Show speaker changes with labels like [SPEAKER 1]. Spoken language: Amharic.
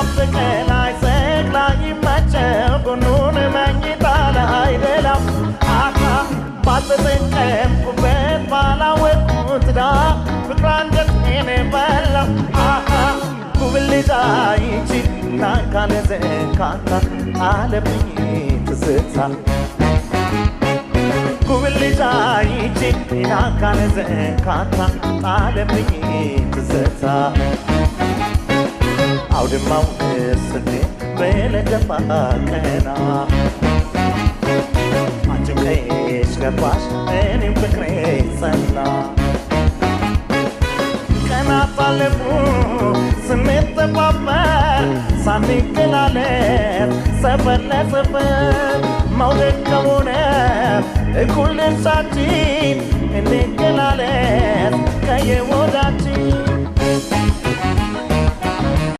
[SPEAKER 1] የናፈቀ ላይ ሰቅላ ይመቸው ጎኑን መኝታ ላይ ደላው አካ ባልተጠቀምኩበት ባላወቅኩት ዳ ፍቅር አንጀቴን በላው። አሃ ጉብልጃ ይቺ ናካለ ዘንካታ ጣለብኝ ትዝታ። ጉብልጃ ይቺ ናካለ ዘንካታ ጣለብኝ ትዝታ። አውድማው ስንዴ ብለህ ቀና አንቺም ቀይሽ ገባሽ እኔም ፍቅሬ ጸና። ቀናት አለፉ ስንጠባበቅ ሳንገላለጥ ሰፈር ለሰፈር። መውደድ ከሆነ እኩል ድርሻችን እንገላለጥ ከየወዳችን።